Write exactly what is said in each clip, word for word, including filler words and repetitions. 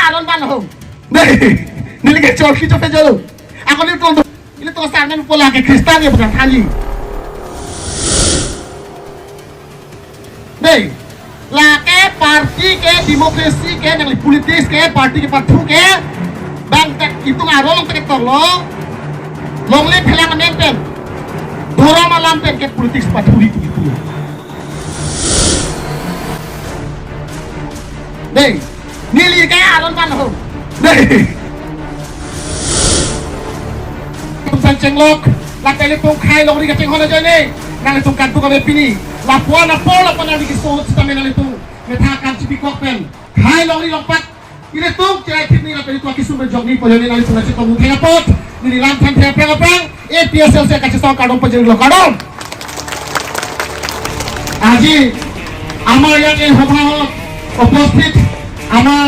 Aron ban ho. Dei, neli ke chorki chopejolo. Ako ni tong, neli tong sarmen pola ke Kristan ya bukan kali. Dei, lake party ke, demokrasi ke, nangli politics ke, party kepathu ke, bang ta itum arong tek toklo, longle phelang amen pen, dhorom alam pen ke politics pathu di itu. Dei, neli ke aron ban ho. Dei. Tum san chenglok, la pele tum khai longri kachinghon ajoine. Nangtum kantu kami pini. Lapuan apor lapuan nangli keso sitame nangtum metha kam chipikok pen khai longri longpat. Ilitum chai thip ni la pele tum akisum pen jokni pojoni nangtum nangchetong theng apot. Neli lam than theng aphrang aphrang. APHLC kachisong kardom pajirlo, kardom. আজি আমাৰ ইয়াত এই সভাত উপস্থিত আমাৰ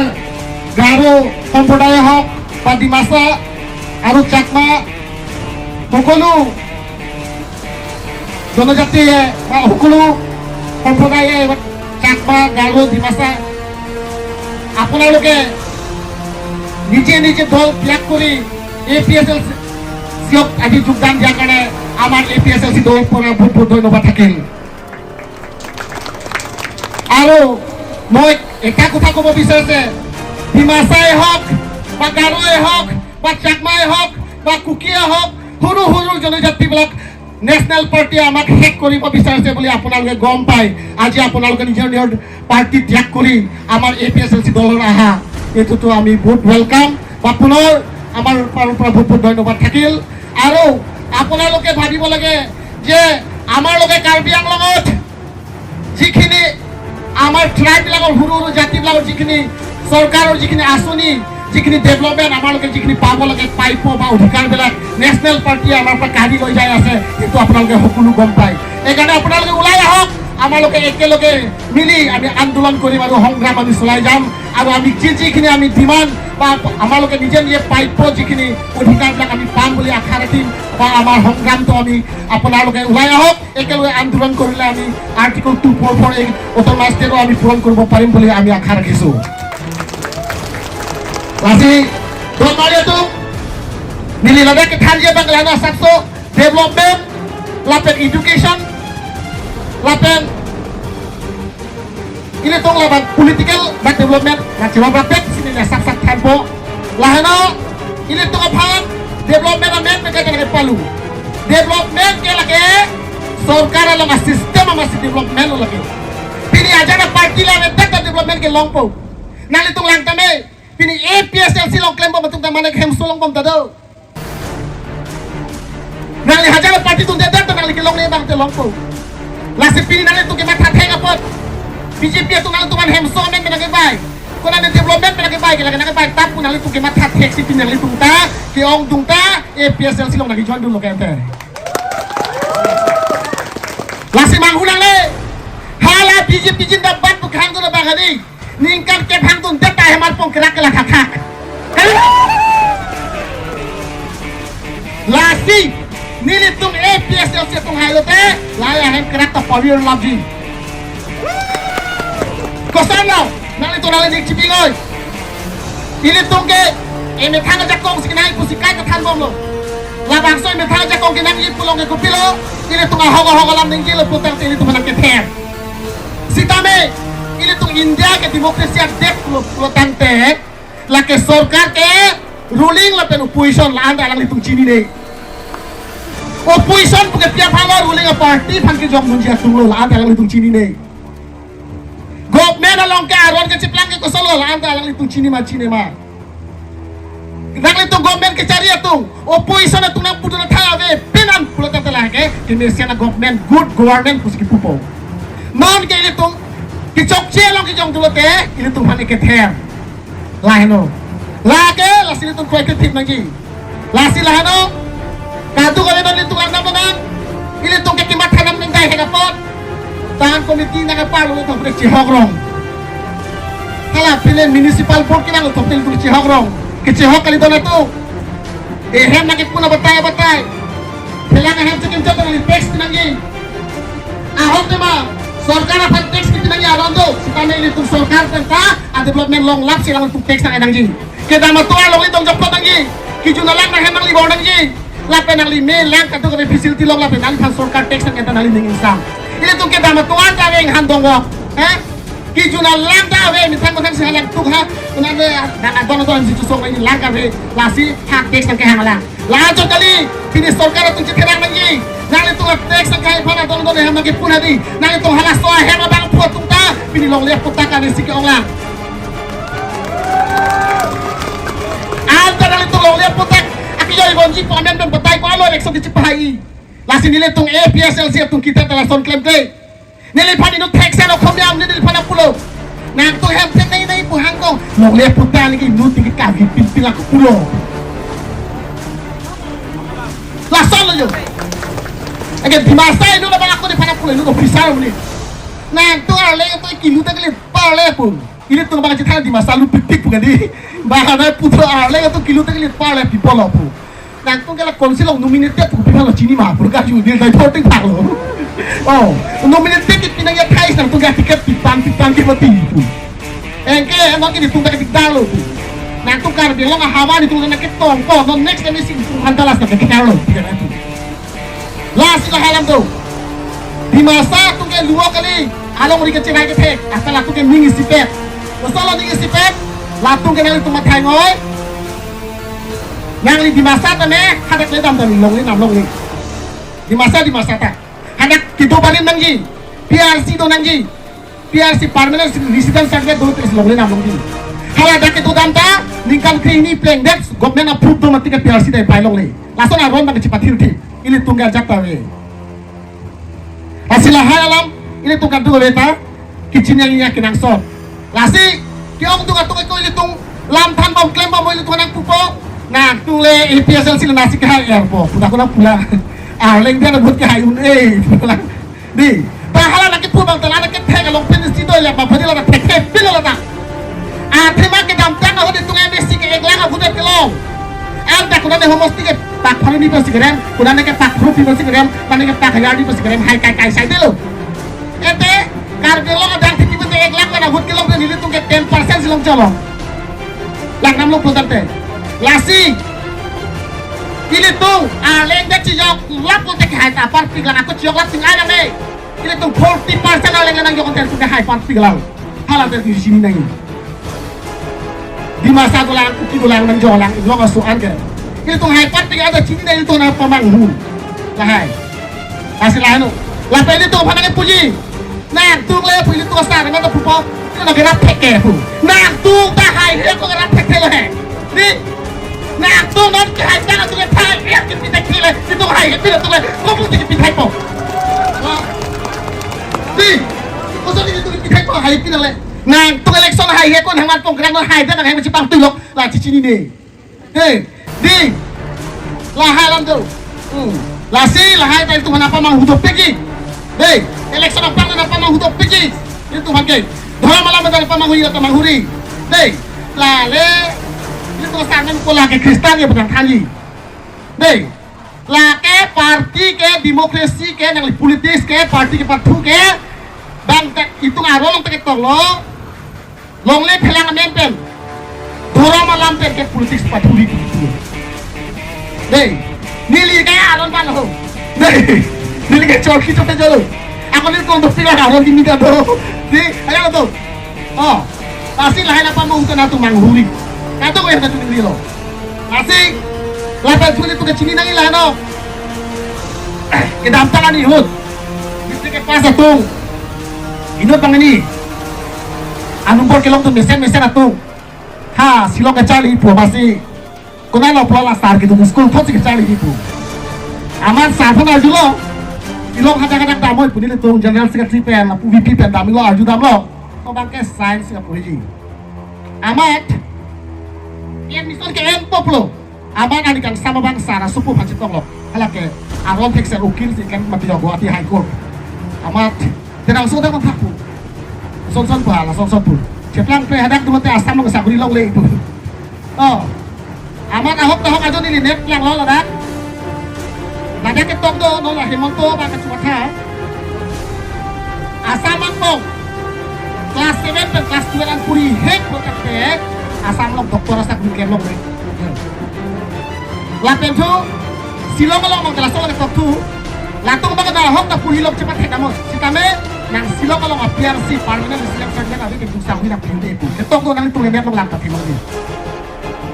গাৰো সম্প্ৰদায়ে হওক বা ডিমাচা আৰু চাকমা সকলো জনজাতিয়ে বা সকলো সম্প্ৰদায়ে, চাকমা, গাৰো, ডিমাচা, আপোনালোকে নিজে নিজে দল ত্যাগ কৰি APHLC ক আজি যোগদান দিয়াৰ কাৰণে আমাৰ APHLC দলৰ পৰা বহুত বহুত ধন্যবাদ থাকিল। আৰু মই এটা কথা ক'ব বিচাৰিছে, ডিমাচাই হওক বা গাৰোৱে হওক বা চাকমাই হওক বা কুকিয়ে হওক, সৰু সৰু জনজাতিবিলাক নেশ্যনেল পাৰ্টিয়ে আমাক শেষ কৰিব বিচাৰিছে বুলি আপোনালোকে গম পায়। আজি আপোনালোকে নিজৰ নিজৰ পাৰ্টি ত্যাগ কৰি আমাৰ APHLC দলৰ আহা, এইটোতো আমি বহুত ৱেলকাম বা পুনৰ আমাৰ ফালৰ পৰা বহুত বহুত ধন্যবাদ থাকিল। আৰু আপোনালোকে ভাবিব লাগে যে আমাৰ লগে কাৰ্বি আংলঙত যিখিনি আমাৰ ট্ৰাইববিলাকৰ, সৰু সৰু জাতিবিলাকৰ যিখিনি চৰকাৰৰ যিখিনি আঁচনি, যিখিনি ডেভেলপমেণ্ট, আমালোকে যিখিনি পাব লাগে প্ৰাপ্য বা অধিকাৰবিলাক নেশ্যনেল পাৰ্টিয়ে আমাৰ পৰা কাঢ়ি লৈ যাই আছে, সেইটো আপোনালোকে সকলো গম পায়। সেইকাৰণে আপোনালোকে ওলাই আহক, আমালোকে একেলগে মিলি আমি আন্দোলন কৰিম আৰু সংগ্ৰাম আমি চলাই যাম। আৰু আমি যি যিখিনি আমি ডিমাণ্ড বা আমালোকে নিজে নিজে প্ৰাপ্য যিখিনি অধিকাৰবিলাক আমি পাম বুলি আশা ৰাখিম বা আমাৰ সংগ্ৰামটো আমি, আপোনালোকে ওলাই আহক, একেলগে আন্দোলন কৰিলে আমি আৰ্টিকল টু ফ'ৰ ফ'ৰ এই অট'নমাছ ষ্টেটো আমি পূৰণ কৰিব পাৰিম বুলি আমি আশা ৰাখিছো। Lasi, don Mario tu, neli ladak kethan je bang lana sakso, development, lapen education, lapen ilitum labang political ba development, na chiro ba pek sini na sak sak thanpo. Laheno ilitum aphan development amen meka jana palu. Development ke lake sorkar along a system amasi development lo lake. Pini ajana party la amen tak development ke longpo. Nanglitum lang tame. Pini APHLC long klempo matung ta mane hemso longbom ta do. Nangli hajar party atum dedet ta nangli kelong ne bang te longpo. Lasi pini nanglitum kematha thek apot BJP atum nanglitum aphan hemso amen mena kebai, konane development mena kebai, kelak nangkebai, tapi nanglitum kematha thek si pini nanglitum ta ke-ongdung ta APHLC along nangli join dunlo ke ante. Lasi manghu nangle, hala BJP jindabad pu khang dunlo bang hadi. Ningkan kep hang dundet ta hemar pong kerak kelak khak khak. Lasi nelitum APHLC atum hailote, lahai ahem kerak ta pavir labji. Koson lo, nanglitum nangli nik chiping oi. Ilitum ke emethang ajakong si kenai pusi kai kethan bomlo. Labangso emethang ajakong kenangji pulo ke kopilo, ilitum ahok ahok alam ningjelo putangte ilitum nangkether. Sitame ilitum India ke demokrasi adet pulo, pulo tangte, lake sorkar ke ruling lapen opposition la-an ta alanglitum chinine. Opposition puke pi aphanlo, ruling aparty aphan ke jongdunji atumlo, la-an ta alanglitum chinine. Government along ke aron kechiplang ke kosonlo, la-an ta alanglitum chini ma chini ma. Nanglitum government kechari atum, opposition atum nangpudun athai ave, penan pulo tangte lake kemesen a-government, good government pusi kipupo. Non ke ilitum kechokche along kejong dunlote, ilitum aphan kether. Laheno. Lake, lasi ilitum kroikre thip nangji. Lasi laheno, kadokave non ilitum lang nam nang, ilitum ke kematha nam nang dai hek apot. Tahan committee nang apar lo ilitum ke chihok rong. Hala pile municipal board kenang lo ilitum chihok rong. Kechihok kali don atum. Ehem nangkepuna batai batai. Phelang ahem chekim chot nangli tax nangji. Ahok tema. Sorkar aphan tax kipi nangji aron do, sitame ilitum sorkar tangka a development along lapusi alangtum tax nang-e nangji. Kedam atovar along ilitum jokpot nangji. Kejun alang nanghem nanglibor nangji. Lapen nangli me lang kadokave facility along lapen nangliphan sorkar tax nang-e ta nangli ning ingsam. Ilitum kedam atovar ta ave, inghan dongvok. Eh? Kejun alang ta ave, methang methang si halang tuk ha. Kunane nang adon adon si chusong nangji lang kave. Lasi ha tax nangkehang lang. Lajo kali, pini sorkar atum chetherang nangji. Nanglitum la tax nangkehai aphan adon adon hem nangkepun hadi. Nanglitum halaso ahem abang aphu atum ta pini longle aputhak anesi ke-ong lang. Anta nanglitum longle aputhak akijoi bonji pu amen pen batai ko alo election kechipahai. Lasi nelitum A P H L C atum kita ta lason klemkle. Neliphan inut theksen okhom yam neliphan apulo. Nangtum hem thek nai nai pu hangkong. Longle aputhak niki inut niki kavit pinpin ako pulo. Lason lo jo. Eke Dimasa inut abang ako neliphan apulo, inut officer muni. Nangtum arleng atum kilu ta kelit parle pu. Ilitum abang chethan Dimasa alu pikpik pu kadi. Bahana puthot arleng atum kilu ta kelit parle people lo pu. Nangtum ke la council along nominated pu piphan lo chini ma, pura kaju dil dai voting phak lo. Oh, nominated kipi nangji athai nangtum ke ticket pipan pipan ke mati pu. Anke non ke ilitum ta kedikdar lo pu. Nangtum Karbi Anglong ahavar ilitum nangketong ko, non next M A C ilitum aphan ta last nangkekar lo. Lasi lahai alam do. Dimasa atum ke luo kali, alongri kecherai kethek, asal atum ke ning isipet. Asal ning isipet, latum ke nanglitum mathai ngoi. Nangli Dimasa tame, hadak le dam dam longle nam longle. Dimasa Dimasa ta. Hadak kedo barim nangji, P R C do nangji. P R C permanent residence certificate do tes longle nam longji. Hala dak kedo dam ta, ningkan krehini plengdet, government approve do mati ke P R C dai pai longle. Lason aron abang chepathir thi, ilitum ke ajat ta ave. Lasi lahai alam, ilitum kadokave ta, kechini nangji kenangsot. Lasi, ke-ong atum atum ko ilitum lam than bom klem bom ilitum nangpupo. Nangtum le A P H L C le nasi kehai erpo. Puda kona pula. Arleng dia na vote kehai un-e. Di. Ba hala nangkepu abang ta la nangkethek along pen si do ya ba bhadi la thek thek pil la ta. Athema kedamtang ahut itum M A C ke ek lakh ahut kelong. Anta kunane homosti ke pak pharo ni pasi kerem, kunane ke pak pharo ni pasi kerem, kunane ke pak hajar ni pasi kerem, hai kai kai sai delo. Ete, Karbi Anglong adang thiti pute ek lakh mana ahut kelong pen ilitum ke ten percent si long jolo. Lang nam lo putar te. Lasi. Ilitum, arleng de chijok lap pute ke hai ta parpik lang ako chijok lap ting ai lang ne. Ilitum forty percent arleng nang jok ten pute hai parpik lang. Hala te chini nangji. Dimasa dolang, Kuki dolang, nang jolang, long aso an ke. Ilitum hai parpik ada chini nangji ilitum nangpamanghu. Lahai. Lasi lahai no. Lapen ilitum aphan nangkepuji. Nangtum le pu ilitum asar nangta pupo. Ilitum nangkerap thek ke pu. Nangtum ta haihe ko kerap thek thek lo he. Di. Nangtum non ke hai ta nangtum ke thai. Ya ke pithek thek le. Ilitum haihe pithek thek le. Ko pu ke pithek po. Di. Ko so ilitum pithek po haihe pithek le. Nangtum election haihe ko nang man pongkrang non hai ta nang hai masi pang tulok. La chini ne. Hei, di. Lahai alam do. Hmm. Lasi lahai ta ilitum aphan nangpamanghu dopikji. Hei, election aphrang nangpamanghu dopikji. Ilitum aphan ke. Dhorom alam ta nangpamanghuri ta manghuri. Hei, lale. Ilitum asar nang ko lake Kristan ya petang thanji. Hei, lake party ke, demokrasi ke, nangli politics ke, party kepathu ke. Bang ta itum aron along ta ketong lo. Longle phelang amen pen. Dhorom alam pen ke politics pathuri di. Dei, neli ke aron pan ho. Dei, neli ke chorkhi chote jolo. Ako neli kong dopik lang aron kimi ka do. Dei, ayo to. Oh, lasi lahai nangpamanghu ta nangtum manghuri. Kadokave nangtum neli lo. Lasi, lapen thu ilitum ke chini nangji lahai no. Kedamtang arni ahut. Matric ke pass atum. Inut bang ini. Anumber kelong atum mesen mesen atum. Ha, Shillong kacharli pu masi. Konatlo pulo la sar kedun school thotsi kacharli pu. Amat sar aphan arjulo. Shillong hadak hadak damnoi pu nelitum general secretary pen, lapu V P pen damlo arju damlo. To bang ke science kapuji. Amat. Admission ke-en po pulo. Amat ani kangsam abang sar asopo aphan chetonglo. Halake aron thekser ukil si kan mati Guwahati High Court. Amat. Tenang so dak thak pu. Son son pa la son son pu. Cheplang pe hadak dumate Assam along sakuri longle pu. Oh. Amat ahok tahok ajo neli net lang lo ladak. Ladak ketok do, non la Himanta ba kachumatha. Assam angbong class seven pen class twelve an puri hek pulote Assam along doctor asakri klem longle. Lapen thu Shillong along abang kelasong ketok thu, latum abang nahok ta puri lok chepathek amo. Sitame nang Shillong along a-P R C, permanent resident certificate ave ke dusang hui nang phinde pu. Ketok do nangtum le met longlang ta thilong di.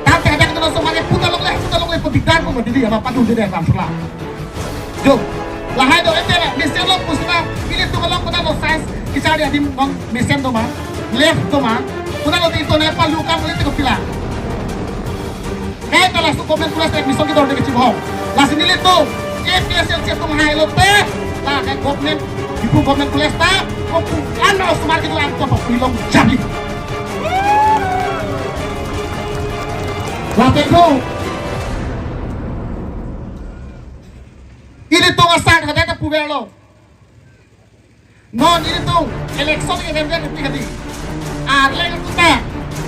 Tangte hadak no so mane puta longle, puta longle pu dikdar pu mati di, apa padu de de kam sula. Jo, lahai do ente la, mesen lo pusna, ilitum along kuna lo science, kisa di adim non mesen do ma, left do ma, kuna lo di to ne pa lukam le te ko pila. Kaita laso government college admission kedorde kechibong. Lasi nelitum A P S L C atum hai lote, la kai government, Diphu government college ta, ko pu an osomar kedo an ko pa pulong jadi. Lapen thu, ilitum asar hadak ta puverlo. Non ilitum election ke remjak iti hadi. Arleng tuta.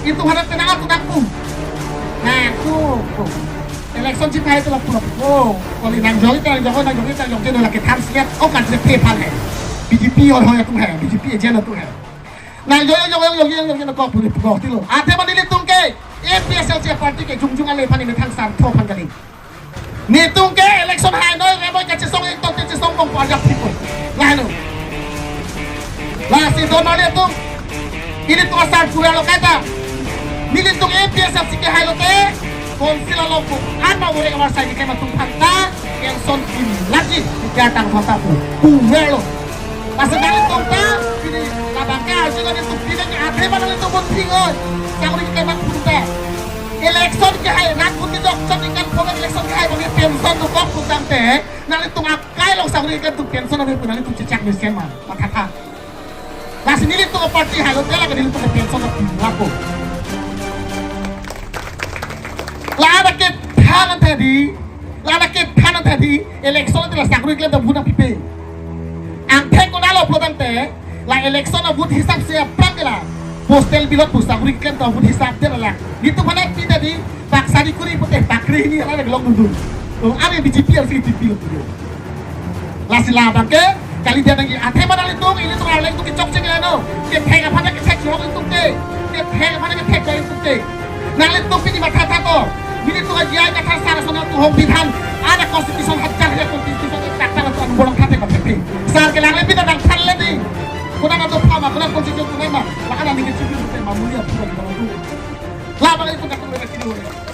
Itum hadak tenang tuta pu. Nah, tu, tu. Election chithai tu lapu lapu. Oh, kali nang joi ta joi nang joi ta joi la kethan siat. Oh, kan se phe phan hai. B J P or hoy tu hai. B J P agent tu hai. Nang joi joi joi joi joi ko puri ko tilo. Athe mane ilitum ke A P S L C party ke jungjung ale phan ini thang san tho phan kali. Netum ke election hai noi remoi kachesong ingtong te chesong bong parjap thik ko. Lahai lo. Lasi don mane tum. Ilitum asar pura lo kata. Nelitum A P S L C ke hai lote. Council along ko. Anma ore kamar sai ke matum phanta. Yang son pin lagi. Tiga tang phanta pu. Pura lo. Lasi nelitum ta. Pini labang ke arju nelitum. Pini ke athe mane nelitum pun tinggal. Sangri ke mak phanta. Election ke hai, rat pun kejok chot ikan phomet election ke hai, bagi pension dokok putangte, nanglitum akai long sangri ikan tu pension ave pu nanglitum chechak mesen ma, mathatha. Lasi nelitum party hai lo tela ke nelitum pension dokok lapu. La ada kethan tadi, la ada kethan tadi, election ante la sangri klem ta vote pipe. Angthek ko nalo putangte, la election a vote hisap se aphrang ke la. Postal ballot pu sangri klem ta vote hisap de la. Nelitum phan pi tadi, pak sari kuri pute pak kri ini ala lok dudun. Oh, ame B J P arsi T P lo tu. Lasi labang ke, kali dia nangji athe mane nelitum, ilitum arleng tu kechok cheng leno. Kethek aphan kethek chok ilitum te. Kethek aphan kethek chok ilitum te. Nanglitum pini mathatha to. Nelitum aji ai kathar sar asona tu hong bidhan. Ada constitution hajar ya constitution itu kata tu anu bolong thate ko tepi. Sar ke langle pina dang than le di. Kuna na to phama, kuna constitution kuna ma. Laka na ningke chipi tu ma mulia pura di bawah tu. Labang itu kata mereka sini.